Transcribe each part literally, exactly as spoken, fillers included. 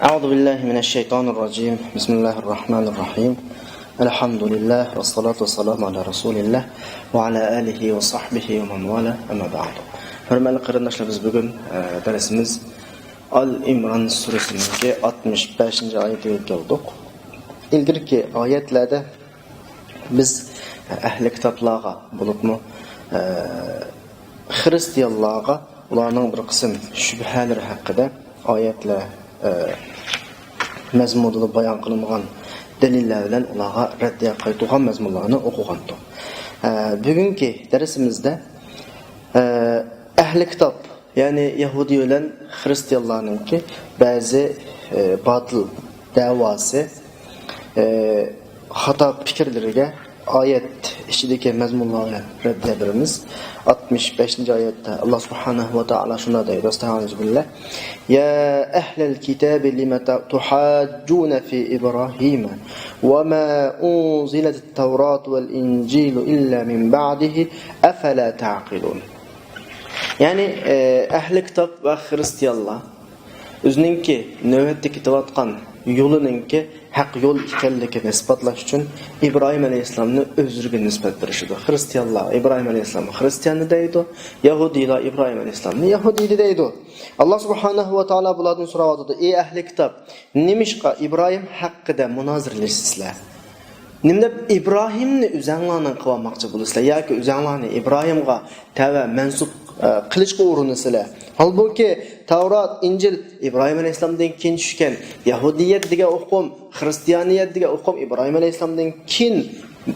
أعوذ بالله من الشيطان الرجيم. بسم الله الرحمن الرحيم. الحمد لله والصلاة والسلام على رسول الله وعلى آله وصحبه ومن والاه. أما بعد. ھۆرمەتلىك قېرىنداشلار، بىز بۈگۈن، ئە، دەرسىمىز ئال ئىمران سۈرىسىنىڭكى ئاتمىش بەشىنچى ئايىتىگە كەلدۇق. ئىلگىرىكى ئايەتلەردە بىز ئەھلى كىتابلارغا، بولۇپمۇ، ئە، خىرىستىيانلارغا ئۇلارنىڭ بىر قىسىم شۈبھەلىرى ھەققىدە ئايەتلەر، ئە، مەزمۇنىدا بايان قىلىنغان دەلىللەر بىلەن ئۇلارغا رەددىيە قايتۇرغان مەزمۇنلارنى ئوقۇغانتۇق. ئە، بۈگۈنكى دەرسىمىزدە، ئە، ئەھلى كىتاب، يەنى يەھۇدىي بىلەن خىرىستىيانلارنىڭكى بەزى، ئە، باتىل دەۋاسى، ئە، خاتا پىكىرلىرىگە ئايەت ئىچىدىكى مەزمۇنلار بىلەن رەددىيە بېرىمىز. ئاتمىش بەشىنچى ئايەتتە ئاللا سۇبھانەھۇ ۋە تائالا شۇنداق دەيدۇ، ئەستەئىزۇ بىللا، يا ئەھلەل كىتابى لىمە تۇھاججۇنە فى ئىبراھىمە ۋە مە ئۇنزىلەت تەۋرات ۋەل ئىنجىلۇ ئىللا مىن بەئدىھى ئەفەلا تەئقىلۇن. يەنى، ئە، ئەھلى كىتاب ۋە خىرىستىيانلار ئۆزىنىڭكى نۆۋەتتە كېتىۋاتقان يولىنىڭكى ھەق يول ئىكەنلىكىنى ئىسپاتلاش ئۈچۈن ئىبراھىم ئەلەيھىسسالامنى ئۆزلىرىگە نىسبەت بېرىشىدۇ. خىرىستىيانلار ئىبراھىم ئەلەيھىسسالامنى خىرىستىياننى دەيدۇ، يەھۇدىيلار ئىبراھىم ئەلەيھىسسالامنى يەھۇدىينى دەيدۇ. ئاللا سۇبھانەھۇ ۋە تائالا بۇلاردىن سوراۋاتىدۇ، ئى ئەھلى كىتاب، نېمىشقا ئىبراھىم ھەققىدە مۇنازىرىلىشىسىلەر؟ نېمە دەپ ئىبراھىمنى ئۆزەڭلارنىڭ قىلىۋالماقچى بولىسىلەر ياكى ئۆزەڭلارنى ئىبراھىمغا تەۋە مەنسۇپ، ئە، قىلىشقا ئۇرۇنىسىلەر؟ ھالبۇكى، تەۋرات، ئىنجىل ئىبراھىم ئەلەيھىسسالامدىن كېيىن چۈشكەن، يەھۇدىيەت دېگەن ئۇقۇم، خىرىستىيانىيەت دېگەن ئۇقۇم ئىبراھىم ئەلەيھىسسالامدىن كېيىن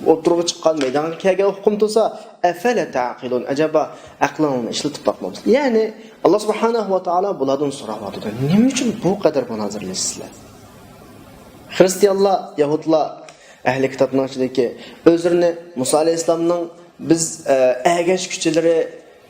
ئوتتۇرىغا چىققان، مەيدانغا كەلگەن ئۇقۇم تۇرسا، ئەفەلە تەقىلۇن، ئەجەبا ئەقلىڭلارنى ئىشلىتىپ باقمامسىلەر؟ يەنى، ئاللا سۇبھانەھۇ ۋە تائالا بۇلاردىن سوراۋاتىدۇ، نېمە ئۈچۈن بۇ قەدەر مۇنازىرىلىشىسىلەر؟ خىرىستىيانلار، يەھۇدلار، ئەھلى كىتابنىڭ ئىچىدىكى ئۆزلىرىنى مۇسا ئەلەيھىسسالامنىڭ بىز، ئە، ئەگەشكۈچىلىرى،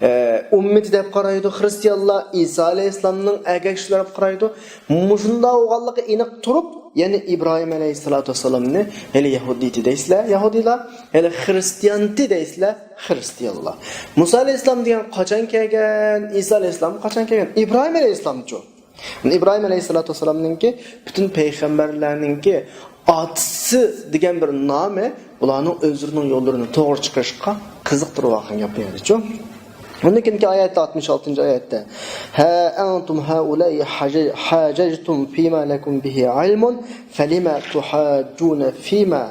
ئە، ئۈممىتى دەپ قارايدۇ. خىرىستىيانلار ئىسا ئەلەيھىسسالامنىڭ ئەگەشكۈچىلىرى دەپ قارايدۇ. مۇشۇنداق بولغانلىقى ئېنىق تۇرۇپ، يەنە ئىبراھىم ئەلەيھىسسالاتۇ ۋەسسالامنى ھېلى يەھۇدىيتى دەيسىلەر، يەھۇدىيلار، ھېلى خىرىستىيانتى دەيسىلەر، خىرىستىيانلار. مۇسا ئەلەيھىسسالام دېگەن قاچان كەلگەن؟ ئىسا ئەلەيھىسسالام قاچان كەلگەن؟ ئىبراھىم ئەلەيھىسسالامچۇ؟ ئىبراھىم ئەلەيھىسسالاتۇ ۋەسسالامنىڭكى، پۈتۈن پەيغەمبەرلەرنىڭكى ئاتىسى دېگەن بىر نامى ئۇلارنىڭ ئۆزلىرىنىڭ يوللىرىنى توغرا چىقىرىشقا قىزىقتۇرۇۋالغان گەپ يەنىچۇ. ئۇندىن كېيىنكى ئايەتتە، ئاتمىش ئالتىنچى ئايەتتە، ھا ئەنتۇم ھائۇلاء ھاجججتۇم فىما لەكۇم بىھى ئىلمۇن فەلىمە تۇھاججۇنە فىما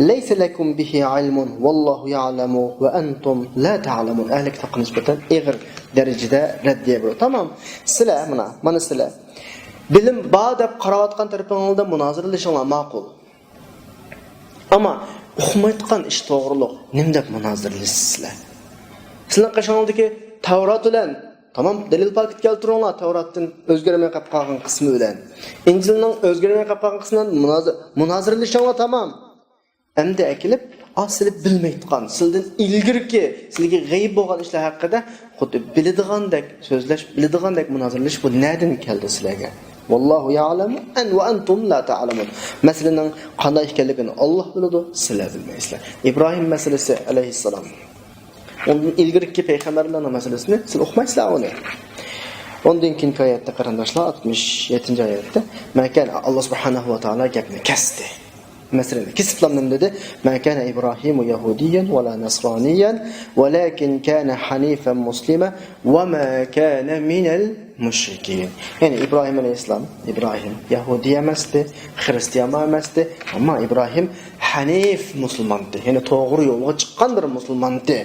لەيسە لەكۇم بىھى ئىلمۇن ۋاللاھۇ يەئلەمۇ ۋە ئەنتۇم لا تەئلەمۇن. ئەھلى كىتابقا نىسبەتەن ئېغىر دەرىجىدە رەددىيە بېرىدۇ. تامام. سىلەر، مانا، مانا سىلەر بىلىم بار دەپ قاراۋاتقان تەرىپىڭلاردا مۇنازىرىلىشىڭلار ماقۇل. ئەمما ئۇقمايدىغان ئىش توغرۇلۇق نېمە دەپ مۇنازىرىلىشىسىلەر؟ سىلەرنىڭ قېشىڭلاردىكى تەۋرات بىلەن، تامام، دەلىل پاكىت كەلتۈرۈڭلار، تەۋراتتىن ئۆزگەرمەي قېلىپ قالغان قىسمى بىلەن، ئىنجىلنىڭ ئۆزگەرمەي قېلىپ قالغان قىسمى بىلەن مۇنازىر-، مۇنازىرىلىشىڭلار، تامام. ئەمدى ئەكېلىپ، ئا، سىلى بىلمەيدىغان، سىلىدىن ئىلگىرىكى، سىلىگە غەيىب بولغان ئىشلار ھەققىدە خۇددى بىلىدىغاندەك سۆزلەش، بىلىدىغاندەك مۇنازىرىلىشىش، بۇ نەدىن كەلدى سىلەرگە؟ ۋاللاھۇ يەئلەمۇ ئەن ۋە ئەنتۇم لا تەئلەمۇن. مەسىلىنىڭ قانداق ئىكەنلىكىنى ئاللا بىلىدۇ، سىلەر بىلمەيسىلەر. ئىبراھىم مەسىلىسى ئەلەيھىسسالام. ئۇندىن ئىلگىرىكى پەيغەمبەرلەرنىڭ مەسىلىسىنى سىلەر ئۇقمايسىلەر ئۇنى. ئۇندىن كېيىنكى ئايەتتە، قېرىنداشلار، ئاتمىش يەتتىنچى ئايەتتە، مەكەن، ئاللا سۇبھانەھۇ ۋە تائالا گەپنى كەستى. مەسىلىنى كېسىپلا نېمە دېدى؟ ما كان إبراهيم يهوديا ولا نصرانيا ولكن كان حنيفا مسلما وما كان من المشركين. يەنى ئىبراھىم ئەلەيھىسسالام، ئىبراھىم يەھۇدىي ئەمەستى، خىرىستىيانمۇ ئەمەستى، ئەمما ئىبراھىم ھەنىف مۇسۇلمانتى، يەنى توغرا يولغا چىققان بىر مۇسۇلمانتى.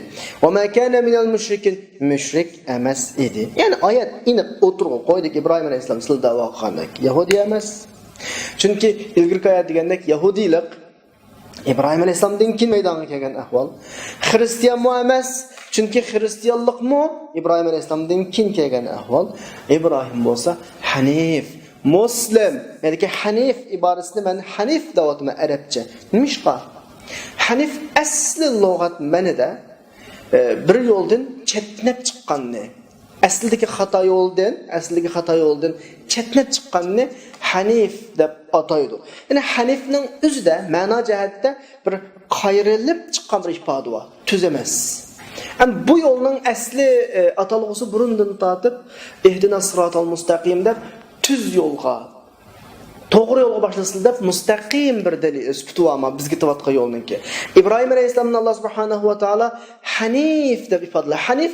وما كان من المشركين، مۇشرىك ئەمەس ئىدى. يەنى ئايەت ئېنىق ئوتتۇرىغا قويدۇكى، ئىبراھىم ئەلەيھىسسالام سىلەر دەۋا قىلغاندەك يەھۇدىي ئەمەس. چۈنكى ئىلگىرىكى ئايەت دېگەندەك يەھۇدىيلىق ئىبراھىم ئەلەيھىسسالامدىن كېيىن مەيدانغا كەلگەن ئەھۋال. خىرىستىيانمۇ ئەمەس، چۈنكى خىرىستىيانلىقمۇ ئىبراھىم ئەلەيھىسسالامدىن كېيىن كەلگەن ئەھۋال. ئىبراھىم بولسا ھەنىف، مۇسلىم. يەنىكى ھەنىف ئىبارىسىنى مەن ھەنىف دەۋاتىمەن ئەرەبچە. نېمىشقا؟ ھەنىف ئەسلى لۇغەت مەنىدە، ئە، بىر يولدىن چەتنەپ چىققاننى، ئەسلىدىكى خاتا يولدىن، ئەسلىدىكى خاتا يولدىن چەتنەپ چىققاننى ھەنىف دەپ ئاتايدۇ. يەنى ھەنىفنىڭ ئۆزىدە مەنا جەھەتتە بىر قايرىلىپ چىققان بىر ئىپادە بار، تۈز ئەمەس. ئەم، بۇ يولنىڭ ئەسلى، ئە، ئاتالغۇسى بۇرۇندىن تارتىپ، ئىھدىنەس سىراتال مۇستەقىم دەپ تۈز يولغا، توغرا يولغا باشلىسىلا دەپ، مۇستەقىم بىر دەلىل سۈپىتى بار، ئەمما بىز كېتىۋاتقان يولنىڭكى. ئىبراھىم ئەلەيھىسسالامنى ئاللا سۇبھانەھۇ ۋە تائالا ھەنىف دەپ ئىپادىلەيدۇ. ھەنىف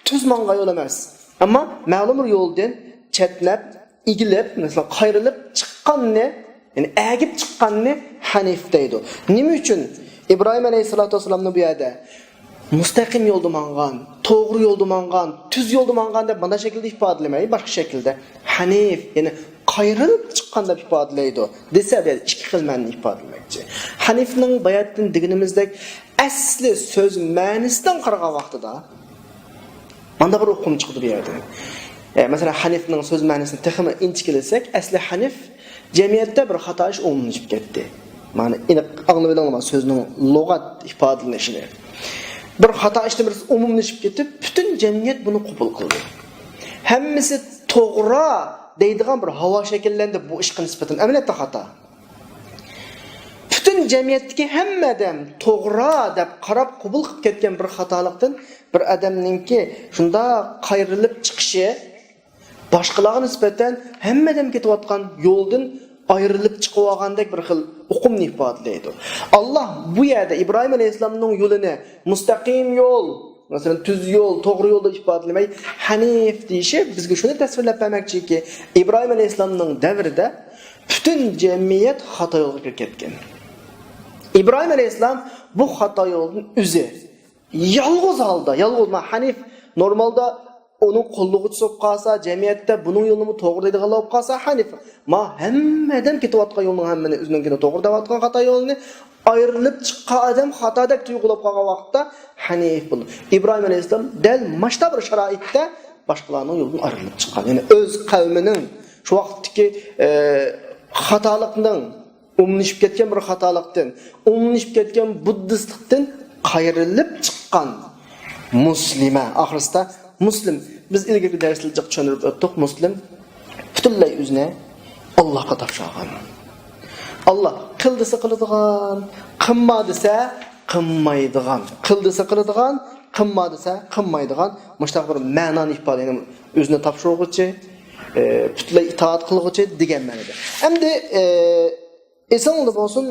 تۈز ماڭغان يول ئەمەس. ئەمما مەلۇم بىر يولدىن چەتنەپ، ئېگىلىپ، مەسىلەن، قايرىلىپ چىققاننى، يەنى ئەگىپ چىققاننى ھەنىف دەيدۇ. نېمە ئۈچۈن؟ ئىبراھىم ئەلەيھىسسالاتۇ ۋەسسالامنى بۇ يەردە مۇستەقىم يولدا ماڭغان، توغرا يولدا ماڭغان، تۈز يولدا ماڭغان دەپ مانا شەكىلدە ئىپادىلىمەي، باشقا شەكىلدە ھەنىف، يەنى قايرىلىپ چىققان دەپ ئىپادىلەيدۇ دېسە، بۇ يەردە ئىككى خىل مەنىنى ئىپادىلىمەكچى. ھەنىفنىڭ باياتىن دېگىنىمىزدەك ئەسلى سۆز مەنىسىدىن قارىغان ۋاقتىدا مانداق بىر ئۇقۇم چىقىدۇ بۇ يەردىن. ئە، مەسىلەن، ھەنىفنىڭ سۆز مەنىسىنى تېخىمۇ ئىنچىكىلىسەك، ئەسلى ھەنىف جەمئىيەتتە بىر خاتا ئىش ئومۇملىشىپ كەتتى. مانا، ئېنىق ئاڭلىۋېلىڭلار سۆزنىڭ لۇغەت ئىپادىلىنىشىنى. بىر خاتا ئىشتىن بىرسى ئومۇملىشىپ كېتىپ، پۈتۈن جەمئىيەت بۇنى قوبۇل قىلدى. ھەممىسى توغرا دەيدىغان بىر ھاۋا شەكىللەندى بۇ ئىشقا نىسبەتەن. ئەمەلىيەتتە خاتا. پۈتۈن جەمئىيەتتىكى ھەممە ئادەم توغرا دەپ قاراپ قوبۇل قىلىپ كەتكەن بىر خاتالىقتىن بىر ئادەمنىڭكى شۇنداق قايرىلىپ چىقىشى باشقىلارغا نىسبەتەن ھەممە ئادەم كېتىۋاتقان يولدىن ئايرىلىپ چىقىۋالغاندەك بىر خىل ئۇقۇمنى ئىپادىلەيدۇ. ئاللا بۇ يەردە ئىبراھىم ئەلەيھىسسالامنىڭ يولىنى مۇستەقىم يول، مەسىلەن، تۈز يول، توغرا يول دەپ ئىپادىلىمەي، ھەنىف دېيىشى بىزگە شۇنى تەسۋىرلەپ بەرمەكچىكى، ئىبراھىم ئەلەيھىسسالامنىڭ دەۋرىدە پۈتۈن جەمئىيەت خاتا يولغا كىرىپ كەتكەن. ئىبراھىم ئەلەيھىسسالام بۇ خاتا يولدىن ئۆزى يالغۇز ھالدا، يالغۇز، ما، ھەنىف، نورمالدا ئۇنىڭ قوللىغۇچىسى بولۇپ قالسا، جەمئىيەتتە بۇنىڭ يولىمۇ توغرا دەيدىغانلار بولۇپ قالسا، ھەنىف. ما، ھەممە ئادەم كېتىۋاتقان يولنىڭ ھەممىنى ئۆزىنىڭكىنى توغرا دەۋاتقان خاتا يولىنى ئايرىلىپ چىققان ئادەم خاتادەك تۇيغۇلاپ قالغان ۋاقىتتا ھەنىف بولىدۇ. ئىبراھىم ئەلەيھىسسالام دەل ماشتا بىر شارائىتتا باشقىلارنىڭ يولىدىن ئايرىلىپ چىققان. يەنى ئۆز قەۋمىنىڭ شۇ ۋاقىتتىكى، ئە، خاتالىقنىڭ ئومۇملىشىپ كەتكەن بىر خاتالىقتىن، ئومۇملىشىپ كەتكەن بۇددىستلىقتىن قايرىلىپ چىققان مۇسلىمە. ئاخىرسىدا مۇسلىم. بىز ئىلگىرىكى دەرسلەردە جىق چۈشەندۈرۈپ ئۆتتۇق. مۇسلىم پۈتۈنلەي ئۆزىنى ئاللاھقا تاپشۇرغان. ئاللاھ قىل دېسە قىلىدىغان، قىلما دېسە قىلمايدىغان. قىل دېسە قىلىدىغان، قىلما دېسە قىلمايدىغان. مۇشۇنداق بىر مەنانى ئىپادىلەيدۇ. ئۆزىنى تاپشۇرغۇچى، ئە، پۈتۈنلەي ئىتائەت قىلغۇچى دېگەن مەنىدە. ئەمدى، ئە، ئېسىڭلاردا بولسۇن،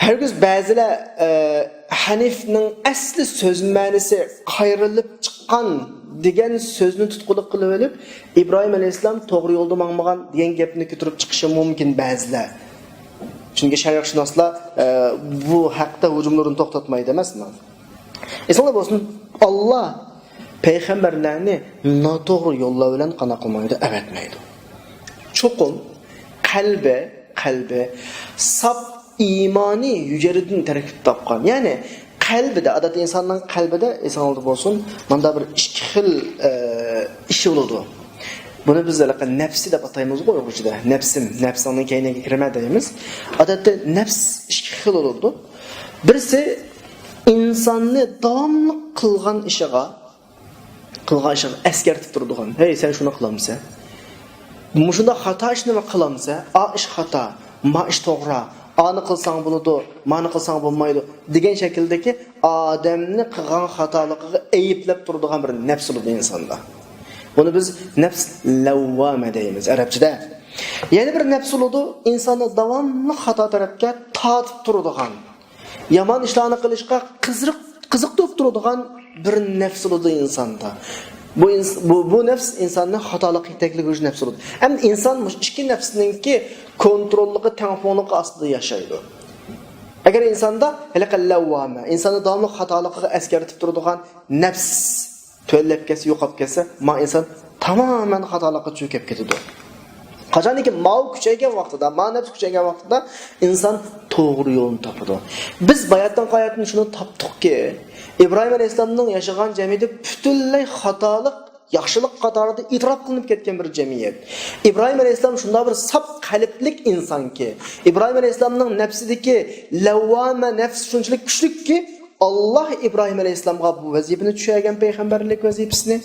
ھەرگىز بەزىلەر، ئە، ھەنىفنىڭ ئەسلى سۆز مەنىسى قايرىلىپ چىققان دېگەن سۆزنى تۇتقىلىق قىلىۋېلىپ، ئىبراھىم ئەلەيھىسسالام توغرا يولدا ماڭمىغان دېگەن گەپنى كۆتۈرۈپ چىقىشى مۇمكىن بەزىلەر. چۈنكى شەرقشۇناسلار، ئە، بۇ ھەقتە ھۇجۇملىرىنى توختاتمايدۇ ئەمەسمۇ؟ ئېسىڭلار بولسۇن، ئاللا پەيغەمبەرلەرنى ناتوغرا يوللار بىلەن قانداق قىلمايدۇ، ئەۋەتمەيدۇ. چوقۇم قەلبى، قەلبى ساپ ئىمانى ھۈجەيرىدىن تەركىب تاپقان. يەنى قەلبىدە، ئادەتتە ئىنساننىڭ قەلبىدە، ئېسىڭلاردا بولسۇن، مۇندا بىر ئىككى خىل، ئە، ئىش بولىدۇ. بۇنى بىز ھېلىقى نەپسى دەپ ئاتايمىزغۇ ئۇيغۇرچىدا. نەپسىم، نەپسىڭنىڭ كەينىگە كىرمە دەيمىز. ئادەتتە نەپس ئىككى خىل بولىدۇ. بىرسى ئىنساننى داۋاملىق قىلغان ئىشىغا، قىلغان ئىشىغا ئەسكەرتىپ تۇرىدىغان. ھەي، سەن شۇنى قىلامسەن؟ مۇشۇنداق خاتا ئىشنىمۇ قىلامسەن؟ ئا ئىش خاتا، ما ئىش توغرا، ئانى قىلساڭ بولىدۇ، مانى قىلساڭ بولمايدۇ دېگەن شەكىلدىكى ئادەمنى قىلغان خاتالىقىغا ئەيىبلەپ تۇرىدىغان بىر نەپس بولىدۇ ئىنساندا. بۇنى بىز نەپس لەۋۋامە دەيمىز ئەرەبچىدە. يەنە بىر نەپس بولىدۇ، ئىنساننى داۋاملىق خاتا تەرەپكە تارتىپ تۇرىدىغان، يامان ئىشلارنى قىلىشقا قىزىق-، قىزىقتۇرۇپ تۇرىدىغان بىر نەپس بولىدۇ ئىنساندا. بۇ ئىنس-، بۇ، بۇ نەپس ئىنساننى خاتالىققا يېتەكلىگۈچى نەپس بولىدۇ. ئەمدى ئىنسان مۇشۇ ئىككى نەپسنىڭكى كونتروللۇقى، تەڭپۇڭلۇقى ئاستىدا ياشايدۇ. ئەگەر ئىنساندا ھېلىقى لەۋۋامە، ئىنساننى داۋاملىق خاتالىقىغا ئەسكەرتىپ تۇرىدىغان نەپس تۆۋەنلەپ كەتسە، يوقاپ كەتسە، ما ئىنسان تامامەن خاتالىققا چۆكۈپ كېتىدۇ. قاچانكى ماۋۇ كۈچەيگەن ۋاقتىدا، ما نەپس كۈچەيگەن ۋاقتىدا ئىنسان توغرا يولنى تاپىدۇ. بىز باياتىنقى ئايەتتىن شۇنى تاپتۇقكى، ئىبراھىم ئەلەيھىسسالامنىڭ ياشىغان جەمئىيىتى پۈتۈنلەي خاتالىق، ياخشىلىق قاتارىدا ئېتىراپ قىلىنىپ كەتكەن بىر جەمئىيەت. ئىبراھىم ئەلەيھىسسالام شۇنداق بىر ساپ قەلبلىك ئىنسانكى، ئىبراھىم ئەلەيھىسسالامنىڭ نەپسىدىكى لەۋۋامە نەپس شۇنچىلىك كۈچلۈككى، ئاللا ئىبراھىم ئەلەيھىسسالامغا بۇ ۋەزىپىنى چۈشەرگەن، پەيغەمبەرلىك ۋەزىپىسىنى.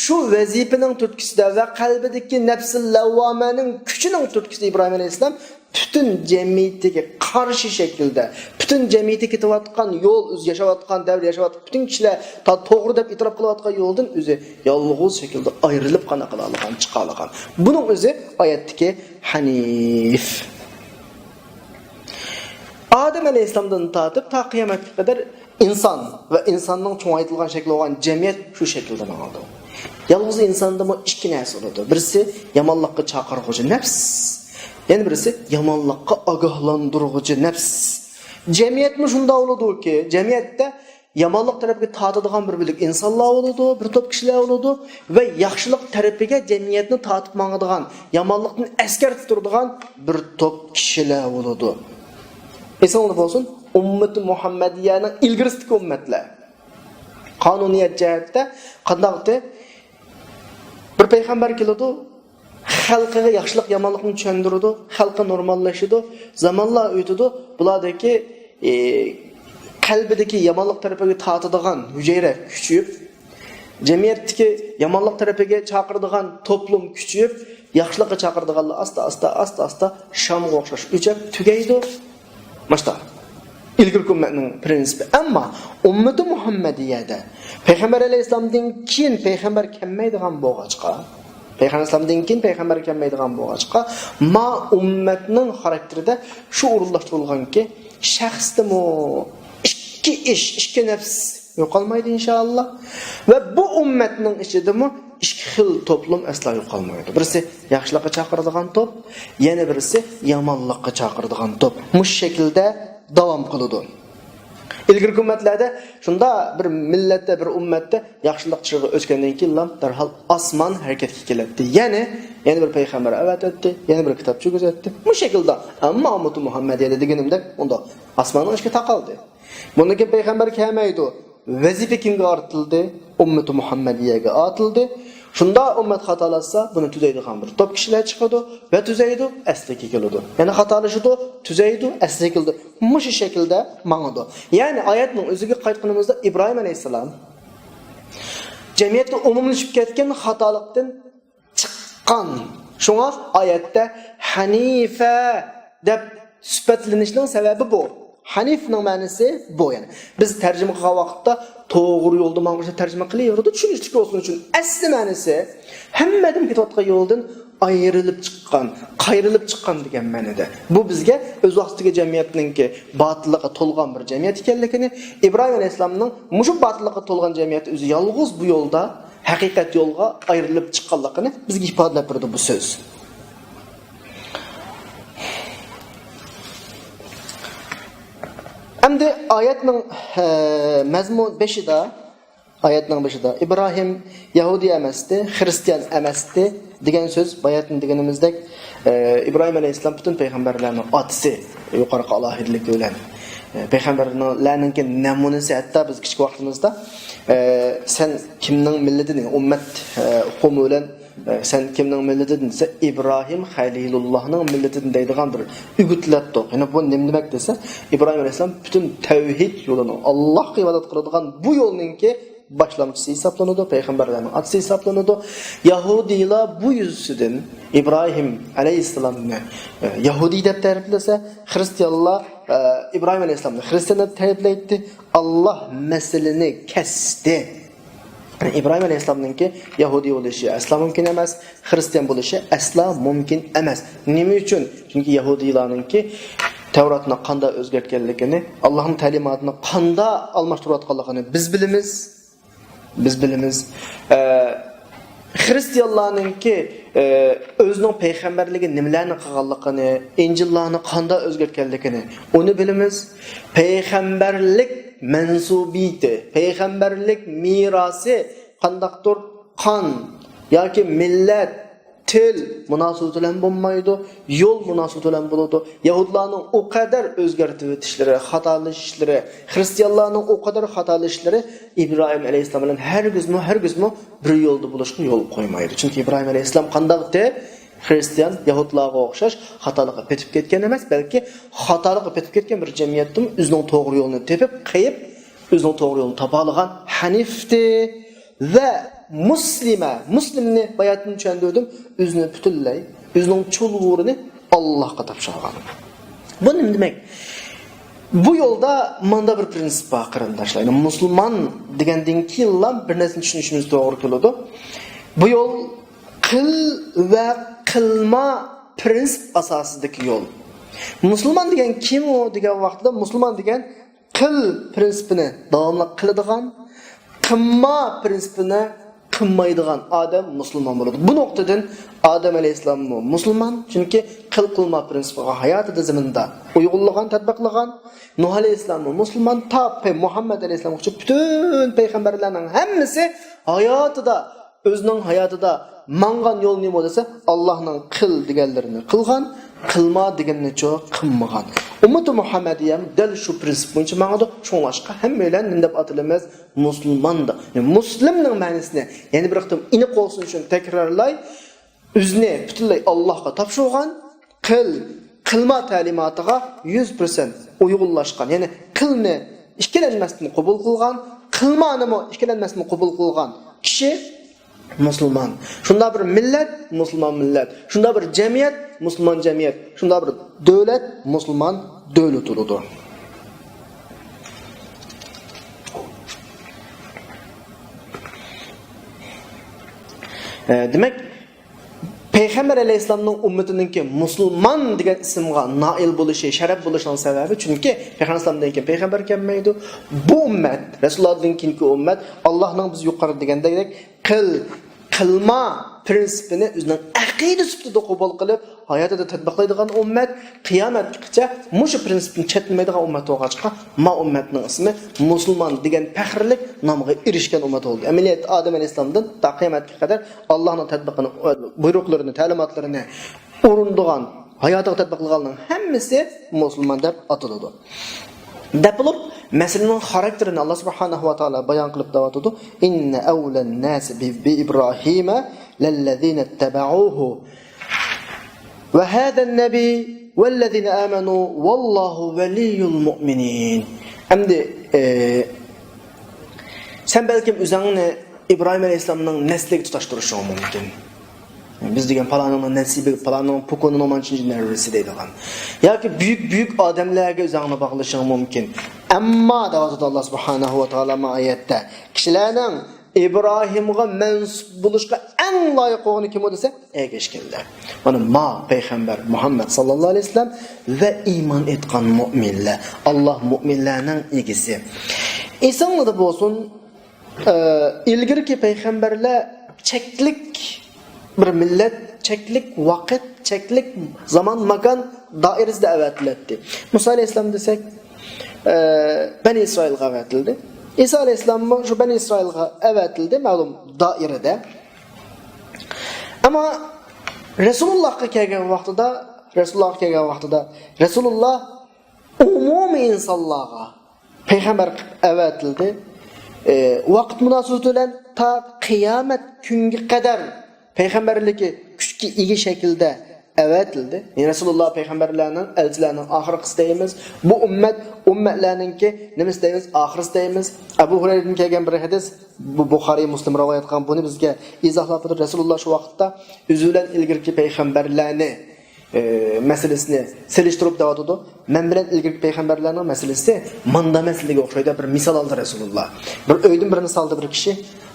شۇ ۋەزىپىنىڭ تۈرتكىسىدە ۋە قەلبىدىكى نەپسى لەۋۋامەنىڭ كۈچىنىڭ تۈرتكىسىدە ئىبراھىم ئەلەيھىسسالام پۈتۈن جەمئىيىتىگە قارشى شەكىلدە، پۈتۈن جەمئىيىتى كېتىۋاتقان يول، ئۆزى ياشاۋاتقان دەۋر، ياشاۋاتقان پۈتۈن كىشىلەر تا-، توغرا دەپ ئېتىراپ قىلىۋاتقان يولدىن ئۆزى يالغۇز شەكىلدە ئايرىلىپ قانا قىلالىغان، چىقالىغان. بۇنىڭ ئۆزى ئايەتتىكى ھەنىف. ئادەم ئەلەيھىسسالامدىن تارتىپ تا قىيامەتكە قەدەر ئىنسان ۋە ئىنساننىڭ چوڭايتىلغان شەكلى بولغان جەمئىيەت شۇ شەكىلدە ماڭىدۇ. يالغۇز ئىنساندىمۇ ئىككى نەرسە بولىدۇ. بىرسى يامانلىققا چاقىرغۇچى نەپس، يەنە بىرسى يامانلىققا ئاگاھلاندۇرغۇچى نەپس. جەمئىيەتمۇ شۇنداق بولىدۇكى، جەمئىيەتتە يامانلىق تەرەپكە تارتىدىغان بىر بۆلەك ئىنسانلار بولىدۇ، بىر توپ كىشىلەر بولىدۇ ۋە ياخشىلىق تەرىپىگە جەمئىيەتنى تارتىپ ماڭىدىغان، يامانلىقتىن ئەسكەرتىپ تۇرىدىغان بىر توپ كىشىلەر بولىدۇ. ئېسىڭلاردا بولسۇن، ئۈممىتى مۇھەممەدىيەنىڭ ئىلگىرىسىدىكى ئۈممەتلەر. قانۇنىيەت جەھەتتە قانداقتى؟ بىر پەيغەمبەر كېلىدۇ، خەلقىگە ياخشىلىق، يامانلىقنى چۈشەندۈرىدۇ، خەلقى نورماللىشىدۇ، زامانلار ئۆتىدۇ، بۇلاردىكى، ئى، قەلبىدىكى يامانلىق تەرىپىگە تارتىدىغان ھۈجەيرە كۈچىيىپ، جەمئىيەتتىكى يامانلىق تەرىپىگە چاقىرىدىغان توپلۇم كۈچىيىپ، ياخشىلىققا چاقىرىدىغانلار ئاستا-ئاستا، ئاستا-ئاستا شامغا ئوخشاش ئۆچۈپ تۈگەيدۇ. ماشتا. ئىلگىرىكى ئۈممەتنىڭ پرىنسىپى. ئەمما ئۈممىتى مۇھەممەدىيەدە پەيغەمبەر ئەلەيھىسسالامدىن كېيىن پەيغەمبەر كەلمەيدىغان بولغاچقا، پەيغەمبەر ئەلەيھىسسالامدىن كېيىن پەيغەمبەر كەلمەيدىغان بولغاچقا، ما ئۈممەتنىڭ خاراكتېرىدە شۇ ئورۇنلاشتۇرۇلغانكى، شەخستىمۇ ئىككى ئىش، ئىككى نەپس يوقالمايدۇ، ئىنشائاللا. ۋە بۇ ئۈممەتنىڭ ئىچىدىمۇ ئىككى خىل توپلۇم ئەسلا يوقالمايدۇ. بىرسى ياخشىلىققا چاقىرىدىغان توپ، يەنە بىرسى يامانلىققا چاقىرىدىغان توپ. مۇشۇ شەكىلدە داۋام قىلىدۇ. ئىلگىرىكى ئۈممەتلەردە شۇنداق بىر مىللەتتە، بىر ئۈممەتتە ياخشىلىق چېغى ئۆتكەندىن كېيىنلا دەرھال ئاسمان ھەرىكەتكە كېلەتتى. يەنى، يەنە بىر پەيغەمبەر ئەۋەتەتتى، يەنە بىر كىتاب كىرگۈزەتتى. مۇشۇ شەكىلدە. ئەمما ئۈممىتى مۇھەممەدىيەدە دېگىنىمدەك، ئۇنداق ئاسماننىڭ ئىشىكى تاقالدى. بۇندىن كېيىن پەيغەمبەر كەلمەيدۇ. ۋەزىپە كىمگە ئارتىلدى؟ ئۈممىتى مۇھەممەدىيەگە ئارتىلدى. شۇنداق ئۈممەت خاتالاشسا، بۇنى تۈزەيدىغان بىر توپ كىشىلەر چىقىدۇ ۋە تۈزەيدۇ، ئەسلىگە كېلىدۇ. يەنە خاتالىشىدۇ، تۈزەيدۇ، ئەسلىگە كېلىدۇ. مۇشۇ شەكىلدە ماڭىدۇ. يەنى ئايەتنىڭ ئۆزىگە قايتقىنىمىزدا ئىبراھىم ئەلەيھىسسالام جەمئىيەتتە ئومۇملىشىپ كەتكەن خاتالىقتىن چىققان. شۇڭا ئايەتتە ھەنىفە دەپ سۈپەتلىنىشنىڭ سەۋەبى بۇ. ھەنىفنىڭ مەنىسى بۇ، يەنى. بىز تەرجىمە قىلغان ۋاقىتتا توغرا يولدا ماڭغۇچىنى تەرجىمە قىلىۋېرىدۇ، چۈشىنىشلىك بولسۇن ئۈچۈن. ئەسلى مەنىسى ھەممە ئادەم كېتىۋاتقان يولدىن ئايرىلىپ چىققان، قايرىلىپ چىققان دېگەن مەنىدە. بۇ بىزگە ئۆز ۋاقتىدىكى جەمئىيەتنىڭكى باتىللىققا تولغان بىر جەمئىيەت ئىكەنلىكىنى، ئىبراھىم ئەلەيھىسسالامنىڭ مۇشۇ باتىللىققا تولغان جەمئىيەتتە ئۆزى يالغۇز بۇ يولدا ھەقىقەت يولغا ئايرىلىپ چىققانلىقىنى بىزگە ئىپادىلەپ بېرىدۇ بۇ سۆز. ئەمدى ئايەتنىڭ، ئە، مەزمۇن بېشىدا، ئايەتنىڭ بېشىدا ئىبراھىم يەھۇدىي ئەمەستى، خىرىستىيان ئەمەستى دېگەن سۆز، باياتىن دېگىنىمىزدەك، ئە، ئىبراھىم ئەلەيھىسسالام پۈتۈن پەيغەمبەرلەرنىڭ ئاتىسى، يۇقىرىقى ئالاھىدىلىكى بىلەن، ئە، پەيغەمبەرلەرنىڭكى نەمۇنىسى، ھەتتا بىز كىچىك ۋاقتىمىزدا، ئە، سەن كىمنىڭ مىللىتىدىن، ئۈممەت، ئە، ئۇقۇمى بىلەن، ئە، سەن كىمنىڭ مىللىتىدىن دېسە، ئىبراھىم خەلىلۇللاھنىڭ مىللىتىدىن دەيدىغان بىر ئۈگۈتلەتتۇق. يەنى بۇ نېمە دېمەك دېسە، ئىبراھىم ئەلەيھىسسالام پۈتۈن تەۋھىد يولىنىڭ، ئاللاھقا ئىبادەت قىلىدىغان بۇ يولنىڭكى باشلامچىسى ھېسابلىنىدۇ، پەيغەمبەرلەرنىڭ ئاتىسى ھېسابلىنىدۇ. يەھۇدىيلار بۇ يۈزىسىدىن ئىبراھىم ئەلەيھىسسالامنى، ئە، يەھۇدىي دەپ تەرىپلىسە، خىرىستىيانلار، ئە، ئىبراھىم ئەلەيھىسسالامنى خىرىستىيان دەپ تەرىپلەيتتى. ئاللاھ مەسىلىنى كەستى. يەنى ئىبراھىم ئەلەيھىسسالامنىڭكى يەھۇدىي بولۇشى ئەسلا مۇمكىن ئەمەس، خىرىستىيان بولۇشى ئەسلا مۇمكىن ئەمەس. نېمە ئۈچۈن؟ چۈنكى يەھۇدىيلارنىڭكى تەۋراتنى قانداق ئۆزگەرتكەنلىكىنى، ئاللاھنىڭ تەلىماتىنى قانداق ئالماشتۇرۇۋاتقانلىقىنى بىز بىلىمىز. بىز بىلىمىز. ئە، خىرىستىيانلارنىڭكى، ئە، ئۆزىنىڭ پەيغەمبەرلىكى نېمىلەرنى قىلغانلىقىنى، ئىنجىللارنى قانداق ئۆزگەرتكەنلىكىنى، ئۇنى بىلىمىز. پەيغەمبەرلىك مەنسۇبىيىتى، پەيغەمبەرلىك مىراسى قانداقتۇر قان ياكى مىللەت، تىل مۇناسىۋىتى بىلەن بولمايدۇ، يول مۇناسىۋىتى بىلەن بولىدۇ. يەھۇدلارنىڭ ئۇ قەدەر ئۆزگەرتىۋېتىشلىرى، خاتالىشىشلىرى، خىرىستىيانلارنىڭ ئۇ قەدەر خاتالىشىشلىرى ئىبراھىم ئەلەيھىسسالام بىلەن ھەرگىزمۇ، ھەرگىزمۇ بىر يولدا بولۇشقا يول قويمايدۇ. چۈنكى ئىبراھىم ئەلەيھىسسالام قانداق ئىدى؟ خىرىستىيان، يەھۇدلارغا ئوخشاش خاتالىققا پېتىپ كەتكەن ئەمەس، بەلكى خاتالىققا پېتىپ كەتكەن بىر جەمئىيەتتىمۇ ئۆزىنىڭ توغرا يولىنى تېپىپ، قېيىپ، ئۆزىنىڭ توغرا يولىنى تاپالىغان ھەنىفتى ۋە مۇسلىمە. مۇسلىمنى باياتىن چۈشەندۈردۈم. ئۆزىنى پۈتۈنلەي، ئۆزىنىڭ چۇلۋۇرىنى ئاللاھقا تاپشۇرغان. بۇ نېمە دېمەك؟ بۇ يولدا ماندا بىر پرىنسىپ بار، قېرىنداشلار. يەنى مۇسۇلمان دېگەندىن كېيىنلا بىر نەرسىنى چۈشىنىشىمىز توغرا كېلىدۇ. بۇ يول قىل ۋە قىلما پرىنسىپ ئاساسىدىكى يول. مۇسۇلمان دېگەن كىم ئۇ دېگەن ۋاقىتتا، مۇسۇلمان دېگەن قىل پرىنسىپىنى داۋاملىق قىلىدىغان، قىلما پرىنسىپىنى قىلمايدىغان ئادەم مۇسۇلمان بولىدۇ. بۇ نۇقتىدىن ئادەم ئەلەيھىسسالاممۇ مۇسۇلمان، چۈنكى قىل قىلما پرىنسىپىغا ھاياتىدا زېمىندا ئۇيغۇنلىغان، تەتبىقلىغان. نۇھ ئەلەيھىسسالاممۇ مۇسۇلمان، تا پەي-، مۇھەممەد ئەلەيھىسسالامغىچە پۈتۈن پەيغەمبەرلەرنىڭ ھەممىسى ھاياتىدا، ئۆزىنىڭ ھاياتىدا ماڭغان يول نېمە دېسە، ئاللاھنىڭ قىل دېگەنلىرىنى قىلغان، قىلما دېگەننىچۇ قىلمىغان. ئۈممىتى مۇھەممەدىيەم دەل شۇ پرىنسىپ بويىچە ماڭىدۇ. شۇڭلاشقا ھەممەيلەن نېمە دەپ ئاتىلىمىز؟ مۇسۇلمان دەپ. يەنى مۇسلىمنىڭ مەنىسىنى يەنە بىر قېتىم ئېنىق بولسۇن ئۈچۈن تەكرارلاي. ئۆزىنى پۈتۈنلەي ئاللاھقا تاپشۇرغان، قىل، قىلما تەلىماتىغا يۈز پىرسەنت ئۇيغۇنلاشقان، يەنى قىلنى ئىككىلەنمەستىن قوبۇل قىلغان، قىلمانىمۇ ئىككىلەنمەستىن قوبۇل قىلغان كىشى مۇسۇلمان. شۇنداق بىر مىللەت، مۇسۇلمان مىللەت. شۇنداق بىر جەمئىيەت، مۇسۇلمان جەمئىيەت. شۇنداق بىر دۆلەت، مۇسۇلمان دۆلىتى بولىدۇ. ئە، دېمەك، پەيغەمبەر ئەلەيھىسسالامنىڭ ئۈممىتىنىڭكى مۇسۇلمان دېگەن ئىسىمغا نائىل بولۇشى، شەرەپ بولۇشىنىڭ سەۋەبى، چۈنكى پەيغەمبەر ئەلەيھىسسالامدىن كېيىن پەيغەمبەر كەلمەيدۇ. بۇ ئۈممەت، رەسۇلۇللاھتىن كېيىنكى ئۈممەت، ئاللاھنىڭ بىز يۇقىرىدا دېگەندەك قىل، قىلما پرىنسىپىنى ئۆزىنىڭ ئەقىدە سۈپىتىدە قوبۇل قىلىپ، ھاياتىدا تەتبىقلايدىغان ئۈممەت، قىيامەتكىچە مۇشۇ پرىنسىپنى چەتنىمەيدىغان ئۈممەت بولغاچقا، ما ئۈممەتنىڭ ئىسمى مۇسۇلمان دېگەن پەخىرلىك نامغا ئېرىشكەن ئۈممەت بولدى. ئەمەلىيەتتە ئادەم ئەلەيھىسسالامدىن تا قىيامەتكە قەدەر ئاللاھنىڭ تەتبىقىنى، بۇيرۇقلىرىنى، تەلىماتلىرىنى ئورۇندىغان، ھاياتىغا تەتبىقلىغانلارنىڭ ھەممىسى مۇسۇلمان دەپ ئاتىلىدۇ. دەپ بولۇپ، مەسىلىنىڭ خاراكتېرىنى ئاللا سۇبھانەھۇ ۋە تائالا بايان قىلىپ دەۋاتىدۇ. «إن أولى الناس ب، بإبراهيم للذين اتبعوه وهذا النبي والذين آمنوا والله ولي المؤمنين.» ئەمدى، ئى، سەن بەلكىم ئۆزۈڭنى ئىبراھىم ئەلەيھىسسالامنىڭ نەسلىگە تۇتاشتۇرۇشۇڭ مۇمكىن. بىز دېگەن پالانىڭ نەسلى، پالانىڭ پوكونىنىڭ مانچىنچى نەۋرىسى دەيدىغان. ياكى بۈيۈك، بۈيۈك ئادەملەرگە ئۆزۈڭنى باغلىشىڭ مۇمكىن. ئەمما دەۋاتىدۇ ئاللا سۇبھانەھۇ ۋە تائالا ما ئايەتتە. كىشىلەرنىڭ ئىبراھىمغا مەنسۇپ بولۇشقا ئەڭ لايىق بولغىنى كىم ئۇ دېسە، ئەگەشكەنلەر. مانا ما پەيغەمبەر مۇھەممەد ساللاللاھۇ ئەلەيھى ۋەسەللەم ۋە ئىمان ئېيتقان مۇئمىنلەر. ئاللا مۇئمىنلەرنىڭ ئىگىسى. ئېسىڭلاردا بولسۇن، ئە، ئىلگىرىكى پەيغەمبەرلەر چەكلىك بىر مىللەت، چەكلىك ۋاقىت، چەكلىك زامان، ماكان دائىرىسىدە ئەۋەتىلەتتى. مۇسا ئەلەيھىسسالام دېسەك، ئە، بەنى ئىسرائىلغا ئەۋەتىلدى. ئىسا ئەلەيھىسسالاممۇ شۇ بەنى ئىسرائىلغا ئەۋەتىلدى، مەلۇم دائىرىدە. ئەمما رەسۇلۇللاھقا كەلگەن ۋاقتىدا، رەسۇلۇللاھقا كەلگەن ۋاقتىدا رەسۇلۇللاھ ئومۇمىي ئىنسانلارغا پەيغەمبەر قىلىپ ئەۋەتىلدى. ئى، ۋاقىت مۇناسىۋىتى بىلەن تا قىيامەت كۈنگە قەدەر پەيغەمبەرلىككە كۈچكە ئىگە شەكىلدە ئەۋەتىلدى. يەنى رەسۇلۇللاھ پەيغەمبەرلەرنىڭ، ئەلچىلەرنىڭ ئاخىرقىسى دەيمىز. بۇ ئۈممەت، ئۈممەتلەرنىڭكى نېمىسى دەيمىز؟ ئاخىرسى دەيمىز. ئەبۇ ھۇرەيرىدىن كەلگەن بىر ھەدىس، بۇ بۇخارىي، مۇسلىم رىۋايەت قىلغان، بۇنى بىزگە ئىزاھلاپ بېرىدۇ. رەسۇلۇللاھ شۇ ۋاقىتتا ئۆزى بىلەن ئىلگىرىكى پەيغەمبەرلەرنى ئى، مەسىلىسىنى سېلىشتۇرۇپ دەۋاتىدۇ. مەن بىلەن ئىلگىرىكى پەيغەمبەرلەرنىڭ مەسىلىسى ماندا مەسىلىگە ئوخشايدۇ، بىر مىسال ئالدى رەسۇلۇللاھ. بىر ئۆيدىن بىرنى سالدى بىر كىشى.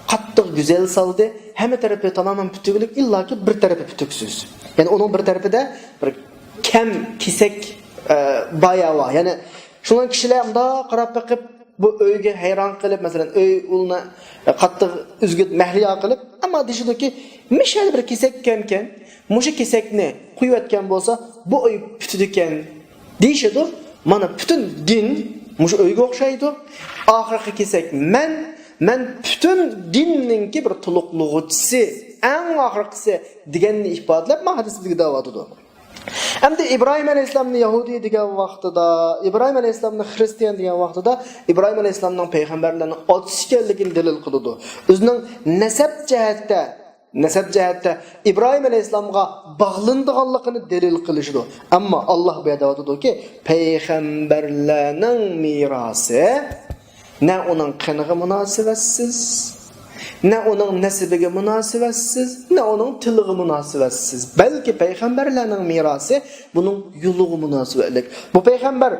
قاتتىق گۈزەل سالدى. ھەممە تەرىپى تامامەن پۈتۈكلۈك، ئىللاكى بىر تەرىپى پۈتۈكسىز. يەنى ئۇنىڭ بىر تەرىپىدە بىر كەم كېسەك، ئە، بايا بار. يەنى شۇڭا كىشىلەر مۇنداق قاراپ بېقىپ، بۇ ئۆيگە ھەيران قېلىپ، مەسىلەن، ئۆي ئۇلنى قاتتىق ئۈزگۈت مەھلىيا قىلىپ، ئەمما دېيىشىدۇكى، مىشەل بىر كېسەك ئىكەنكەن، مۇشۇ كېسەكنى قويۇۋەتكەن بولسا، بۇ ئۆي پۈتىدىكەن، دېيىشىدۇ. مانا، پۈتۈن دىن مۇشۇ ئۆيگە ئوخشايدۇ. ئاخىرقى كېسەك مەن، مەن پۈتۈن دىننىڭكى بىر تولۇقلىغۇچىسى، ئەڭ ئاخىرقىسى دېگەننى ئىپادىلەپ، ما ھەدىس بىزگە دەۋاتىدۇ. ئەمدى ئىبراھىم ئەلەيھىسسالامنى يەھۇدىي دېگەن ۋاقتىدا، ئىبراھىم ئەلەيھىسسالامنى خرىستىيان دېگەن ۋاقتىدا، ئىبراھىم ئەلەيھىسسالامنىڭ پەيغەمبەرلەرنىڭ ئاتىسى ئىكەنلىكىنى دەلىل قىلىدۇ. ئۆزىنىڭ نەسەب جەھەتتە، نەسەب جەھەتتە ئىبراھىم ئەلەيھىسسالامغا باغلىنىدىغانلىقىنى دەلىل قىلىشىدۇ. ئەمما ئاللا بۇ يەردە دەۋاتىدۇكى، پەيغەمبەرلەرنىڭ مىراسى نە ئۇنىڭ قېنىغا مۇناسىۋەتسىز، نە ئۇنىڭ نەسىبىگە مۇناسىۋەتسىز، نە ئۇنىڭ تىلىغا مۇناسىۋەتسىز. بەلكى پەيغەمبەرلەرنىڭ مىراسى بۇنىڭ يولىغا مۇناسىۋەتلىك. بۇ پەيغەمبەر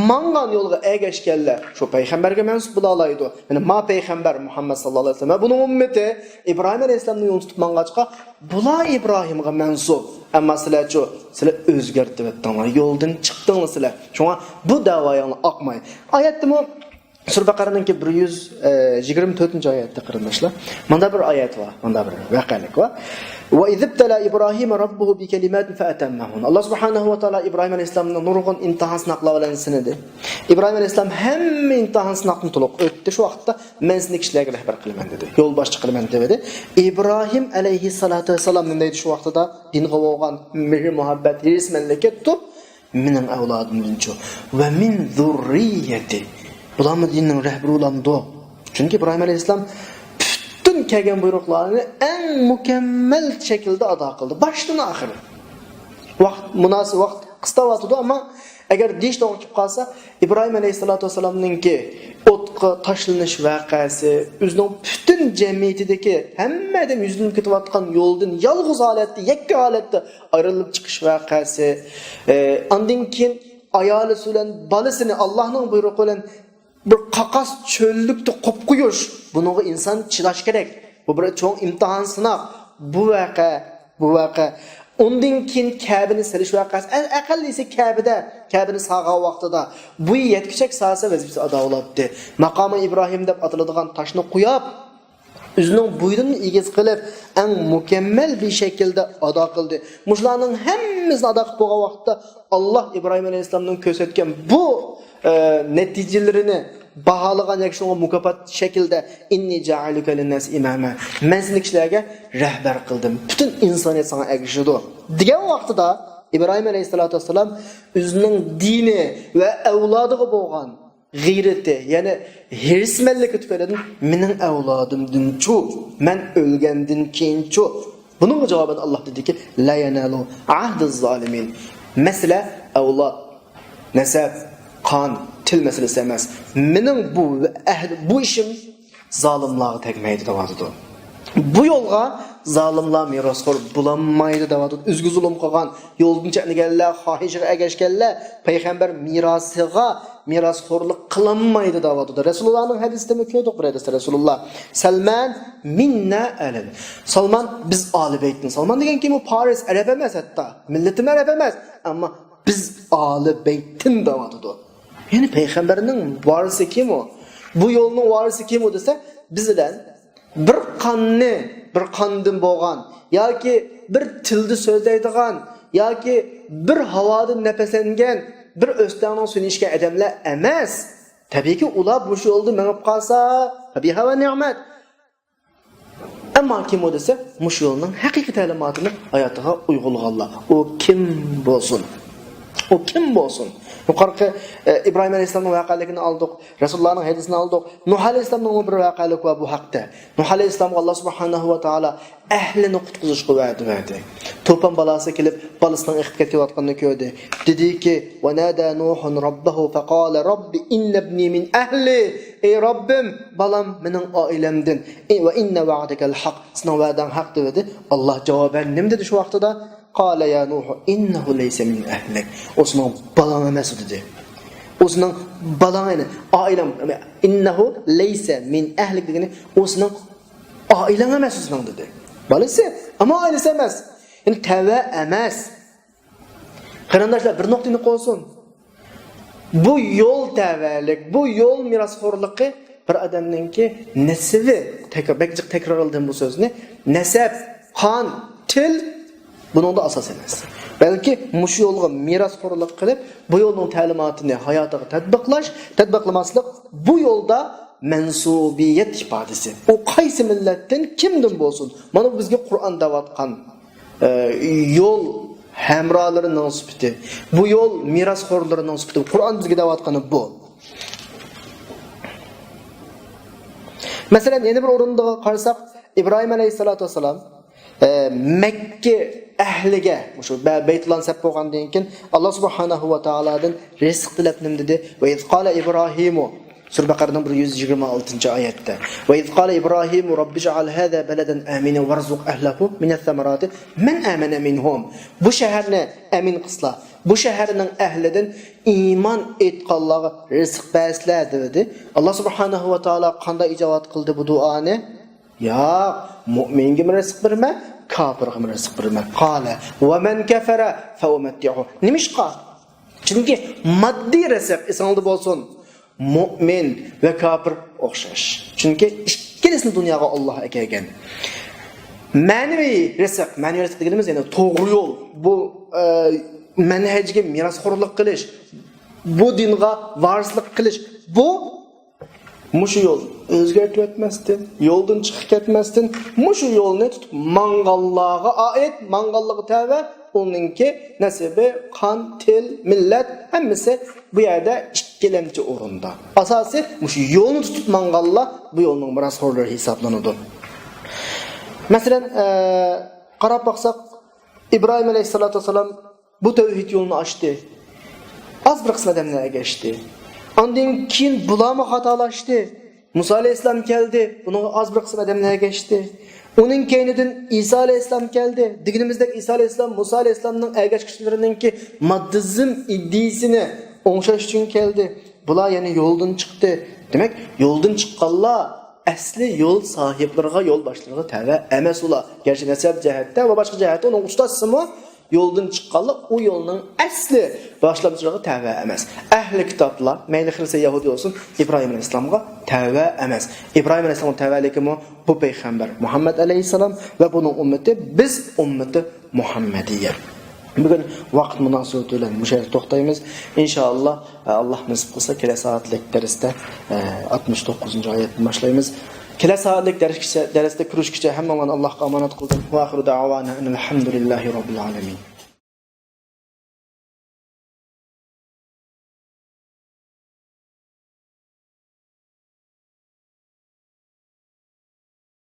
ماڭغان يولغا ئەگەشكەنلەر شۇ پەيغەمبەرگە مەنسۇپ بولالايدۇ. يەنى ما پەيغەمبەر مۇھەممەد ساللاللاھۇ ئەلەيھى ۋەسەللەم ۋە بۇنىڭ ئۈممىتى ئىبراھىم ئەلەيھىسسالامنى يولىدا تۇتۇپ ماڭغاچقا، بۇلار ئىبراھىمغا مەنسۇپ. ئەمما سىلەرچۇ؟ سىلەر ئۆزگەرتىۋەتتىڭلار، يولدىن چىقتىڭلار سىلەر. شۇڭا بۇ دەۋايىڭلار ئاقماي. ئايەتتىمۇ سۈرە بەقەرەنىڭكى بىر يۈز يىگىرمە تۆتىنچى ئايەتتە، قېرىنداشلار، مۇندا بىر ئايەت بار، مۇندا بىر ۋەقەلىك بار. وَإِذِ ابْتَلَىٰ إِبْرَاهِيمَ رَبُّهُ بِكَلِمَاتٍ فَأَتَمَّهُنَّ. ئاللا سۇبھانەھۇ ۋە تائالا ئىبراھىم ئەلەيھىسسالامنى نۇرغۇن ئىمتىھان سىناقلار بىلەن سىنىدى. ئىبراھىم ئەلەيھىسسالام ھەممە ئىمتىھان سىناقتىن تولۇق ئۆتتى. شۇ ۋاقىتتا مەن سېنى كىشىلەرگە رەھبەر قىلىمەن دېدى. يولباشچى قىلىمەن دېدى. ئىبراھىم ئەلەيھىسسالاتۇ ۋەسسالام نېمە دەيدۇ شۇ ۋاقتىدا؟ دىنغا بولغان مېھىر-مۇھەببەت، ھېرىسمەنلىككە تۇتۇپ، مېنىڭ ئەۋلادىمدىنچۇ؟ وَمِنْ ذُرِّيَّتِي. بۇلارمۇ دىننىڭ رەھبىرى بولامدۇ؟ چۈنكى ئىبراھىم ئەلەيھىسسالام پۈتۈن كەلگەن بۇيرۇقلارنى ئەڭ مۇكەممەل شەكىلدە ئادا قىلدى. باشتىن ئاخىرى. ۋاقىت مۇناسىپ، ۋاقىت قىستاۋاتىدۇ، ئەمما ئەگەر دېيىش توغرا كېلىپ قالسا، ئىبراھىم ئەلەيھىسسالاتۇ ۋەسسالامنىڭكى ئوتقا تاشلىنىش ۋەقەسى، ئۆزىنىڭ پۈتۈن جەمئىيىتىدىكى ھەممە ئادەم يۈزلىنىپ كېتىۋاتقان يولدىن يالغۇز ھالەتتە، يەككە ھالەتتە ئايرىلىپ چىقىش ۋەقەسى، ئە، ئاندىن كېيىن ئايالى بىلەن بالىسىنى ئاللاھنىڭ بۇيرۇقى بىلەن بىر قاقاس چۆللۈكتە قويۇپ قويۇش، بۇنىڭغا ئىنسان چىداش كېرەك. بۇ بىر چوڭ ئىمتىھان، سىناق. بۇ ۋەقە، بۇ ۋەقە. ئۇندىن كېيىن كەبىنى سېلىش ۋەقەسى. ئەڭ ئەقەللىسى كەبىدە، كەبىنى سالغان ۋاقتىدا. بۇ يەتكۈچەك سالسا ۋەزىپىسى ئادا بولاتتى. ماقامى ئىبراھىم دەپ ئاتىلىدىغان تاشنى قويۇپ، ئۆزىنىڭ بوينىنى ئېگىز قىلىپ، ئەڭ مۇكەممەل بىر شەكىلدە ئادا قىلدى. مۇشۇلارنىڭ ھەممىسىنى ئادا قىلىپ بولغان ۋاقىتتا، ئاللا ئىبراھىم ئەلەيھىسسالامنىڭ كۆرسەتكەن بۇ، ئە، نەتىجىلىرىنى باھالىغان ياكى شۇنىڭغا مۇكاپات شەكلىدە، «إِنِّي جَاعِلُكَ لِلنَّاسِ إِمَامًا»، مەن سېنى كىشىلەرگە رەھبەر قىلدىم، پۈتۈن ئىنسانىيەت ساڭا ئەگىشىدۇ، دېگەن ۋاقتىدا، ئىبراھىم ئەلەيھىسسالاتۇ ۋەسسالام ئۆزىنىڭ دىنى ۋە ئەۋلادىغا بولغان غەيرىتى، يەنى ھېرىسمەنلىكى تۈپەيلىدىن، «مېنىڭ ئەۋلادىمدىنچۇ؟ مەن ئۆلگەندىن كېيىنچۇ؟» بۇنىڭغا جاۋابەن ئاللا دېدىكى، «لَا يَنَالُ عَهْدِيَ الظَّالِمِينَ». مەسىلە ئەۋلاد، نەسەب، قان، تىل مەسىلىسى ئەمەس. مېنىڭ بۇ ئەھد-، بۇ ئىشىم زالىملارغا تەگمەيدۇ دەۋاتىدۇ. بۇ يولغا زالىملار مىراسخور بولالمايدۇ دەۋاتىدۇ. ئۆزىگە زۇلۇم قىلغان، يولدىن چەتنىگەنلەر، خاھىشىغا ئەگەشكەنلەر پەيغەمبەر مىراسىغا مىراسخورلۇق قىلالمايدۇ دەۋاتىدۇ. رەسۇلۇللانىڭ ھەدىسىدىمۇ كۆردۇق بىر ھەدىستە رەسۇلۇللا، «سەلمان مىننا ئەلەن». سالمان بىز ئالى بەيتتىن. سالمان دېگەن كىم ئۇ؟ پارس، ئەرەب ئەمەس ھەتتا. مىللىتىمۇ ئەرەب ئەمەس. ئەمما بىز ئالى بەيتتىن دەۋاتىدۇ. يەنى پەيغەمبەرنىڭ ۋارىسى كىم ئۇ؟ بۇ يولنىڭ ۋارىسى كىم ئۇ دېسە، بىز بىلەن بىر قاننى، بىر قاندىن بولغان ياكى بىر تىلدا سۆزلەيدىغان ياكى بىر ھاۋادىن نەپەسلەنگەن، بىر ئۆستەڭنىڭ سۈيىنى ئىچكەن ئادەملەر ئەمەس. تەبىئىيكى، ئۇلار مۇشۇ يولدا مېڭىپ قالسا، فەبىھا ۋە نىئمەت. ئەمما كىم ئۇ دېسە، مۇشۇ يولنىڭ ھەقىقىي تەلىماتىنى ھاياتىغا ئۇيغۇلىغانلار. ئۇ كىم بولسۇن؟ ئۇ كىم بولسۇن؟ يۇقىرىقى، ئە، ئىبراھىم ئەلەيھىسسالامنىڭ ۋەقەلىكىنى ئالدۇق، رەسۇلۇللانىڭ ھەدىسىنى ئالدۇق. نۇھ ئەلەيھىسسالامنىڭمۇ بىر ۋەقەلىكى بار بۇ ھەقتە. نۇھ ئەلەيھىسسالامغا ئاللا سۇبھانەھۇ ۋە تائالا ئەھلىنى قۇتقۇزۇشقا ۋەدە بەردى. توپان بالاسى كېلىپ، بالىسىنىڭ ئېقىپ كېتىۋاتقىنىنى كۆردى. دېدىكى، «ونادى نوح ربه فقال رب إن ابني من أهلي». «ئەي رەببىم، بالام مېنىڭ ئائىلەمدىن. وإن وعدك الحق، سېنىڭ ۋەدەڭ ھەق» دېدى. ئاللا جاۋابەن نېمە دېدى شۇ ۋاقتىدا؟ «قال يا نوح إنه ليس من أهلك». «ئۇ سېنىڭ بالاڭ ئەمەس» دېدى. «ئۇ سېنىڭ بالاڭ، يەنى ئائىلەڭ. إنه ليس من أهلك» دېگىنى، «ئۇ سېنىڭ ئائىلەڭ ئەمەس ئۆزىنىڭ» دېدى. بالىسى، ئەمما ئائىلىسى ئەمەس. يەنى تەۋە ئەمەس. قېرىنداشلار، بىر نۇقتا ئېنىق بولسۇن. بۇ يول تەۋەلىك، بۇ يول مىراسخورلۇقى بىر ئادەمنىڭكى نەسىبى، تەك-، بەك جىق تەكرارلىدىم بۇ سۆزنى. نەسەب، قان، تىل بۇنىڭدا ئاساس ئەمەس. بەلكى مۇشۇ يولغا مىراسخورلۇق قىلىپ، بۇ يولنىڭ تەلىماتىنى ھاياتىغا تەتبىقلاش، تەتبىقلىماسلىق، بۇ يولدا مەنسۇبىيەت ئىپادىسى. ئۇ قايسى مىللەتتىن، كىمدىن بولسۇن، مانا بۇ بىزگە قۇرئان دەۋاتقان، ئە، يول ھەمراھلىرىنىڭ سۈپىتى، بۇ يول مىراسخورلىرىنىڭ سۈپىتى، قۇرئان بىزگە دەۋاتقىنى بۇ. مەسىلەن، يەنە بىر ئورۇندا قارىساق، ئىبراھىم ئەلەيھىسسالاتۇ ۋەسسالام، ئە، مەككە ئەھلىگە، مۇشۇ بە-، بەيتۇللانى سەپ بولغاندىن كېيىن، ئاللا سۇبھانەھۇ ۋە تائالادىن رىزىق تىلەپ نېمە دېدى؟ «وإذ قال إبراهيم سۈرە بەقەرەنىڭ بىر يۈز يىگىرمە ئالتىنچى ئايەتتە. وَإِذْ قَالَ إِبْرَاهِيمُ رَبِّ اجْعَلْ هَذَا بَلَدًا آمِنًا وَارْزُقْ أَهْلَهُ مِنَ الثَّمَرَاتِ مَنْ آمَنَ مِنْهُمْ. بۇ شەھەرنى ئەمىن قىلسىلا، بۇ شەھەرنىڭ ئەھلىدىن ئىمان ئېيتقانلارغا رىزىق بەرسىلە، دېدى. ئاللا سۇبھانەھۇ ۋە تائالا قانداق ئىجابەت قىلدى بۇ دۇئانى؟ ياق، مۇئمىنگىمۇ رىزىق بېرىمەن، كاپىرغىمۇ رىزىق بېرىمەن. قالە ۋە مەن كەفەرە فەئۇمەتتىئۇھۇ. نېمىشقا؟ چۈنكى ماددىي رىزىق ئېسىڭلاردا بولسۇن، مۇئمىن ۋە كاپىر ئوخشاش. چۈنكى ئىككىلىسىنى دۇنياغا ئاللا ئەكەلگەن. مەنىۋى رىزىق، مەنىۋى رىزىق دېگىنىمىز يەنى توغرا يول، بۇ، ئە، مەنھەجگە مىراسخورلۇق قىلىش، بۇ دىنغا ۋارىسلىق قىلىش، بۇ مۇشۇ يول ئۆزگەرتىۋەتمەستىن، يولدىن چىقىپ كەتمەستىن، مۇشۇ يولنى تۇتۇپ ماڭغانلارغا ئائىت، ماڭغانلىقى تەۋە، ئۇنىڭكى نەسىبى، قان، تىل، مىللەت، ھەممىسى بۇ يەردە ئىككىلەمچى ئورۇندا. ئاساسىي مۇشۇ يولنى تۇتۇپ ماڭغانلار بۇ يولنىڭ مىراسخورلىرى ھېسابلىنىدۇ. مەسىلەن، ئە، قاراپ باقساق، ئىبراھىم ئەلەيھىسسالاتۇ ۋەسسالام بۇ تەۋھىد يولىنى ئاچتى. ئاز بىر قىسىم ئادەملەر ئەگەشتى. ئاندىن كېيىن بۇلارمۇ خاتالاشتى. مۇسا ئەلەيھىسسالام كەلدى، بۇنىڭغا ئاز بىر قىسىم ئادەملەر ئەگەشتى. ئۇنىڭ كەينىدىن ئىسا ئەلەيھىسسالام كەلدى. دېگىنىمىزدەك ئىسا ئەلەيھىسسالام مۇسا ئەلەيھىسسالامنىڭ ئەگەشكۈچىلىرىنىڭكى ماددىزم ئىدىيىسىنى ئوڭشاش ئۈچۈن كەلدى. بۇلار يەنە يولدىن چىقتى. دېمەك، يولدىن چىققانلار ئەسلى يول ساھىبلىرىغا، يول باشلىرىغا تەۋە ئەمەس ئۇلار. گەرچە نەسەب جەھەتتە ۋە باشقا جەھەتتە ئۇنىڭ ئۇستازىمۇ يولدىن چىققانلىق ئۇ يولنىڭ ئەسلى باشلامچىلىرىغا تەۋە ئەمەس. ئەھلى كىتابلار، مەيلى خىرىستىيان، يەھۇدىي بولسۇن، ئىبراھىم ئەلەيھىسسالامغا تەۋە ئەمەس. ئىبراھىم ئەلەيھىسسالامغا تەۋەلىكىمۇ بۇ پەيغەمبەر مۇھەممەد ئەلەيھىسسالام ۋە بۇنىڭ ئۈممىتى، بىز ئۈممىتى مۇھەممەدىيە. بۈگۈن ۋاقىت مۇناسىۋىتى بىلەن مۇشۇ يەردە توختايمىز. ئىنشائاللا، ئاللا نېسىپ قىلسا، كېلەر سائەتلىك دەرستە، ئاتمىش توققۇزىنچى ئايەتتىن باشلايمىز. كېلەر سائەتلىك دەرسكىچە، دەرستە كۆرۈشكىچە ھەممىڭلارنى ئاللاغا ئامانەت قىلدىم. ۋە ئاخىرۇ دەئۋانا ئەنىل ھەمدۇلىللاھى رەببىل ئالەمىن.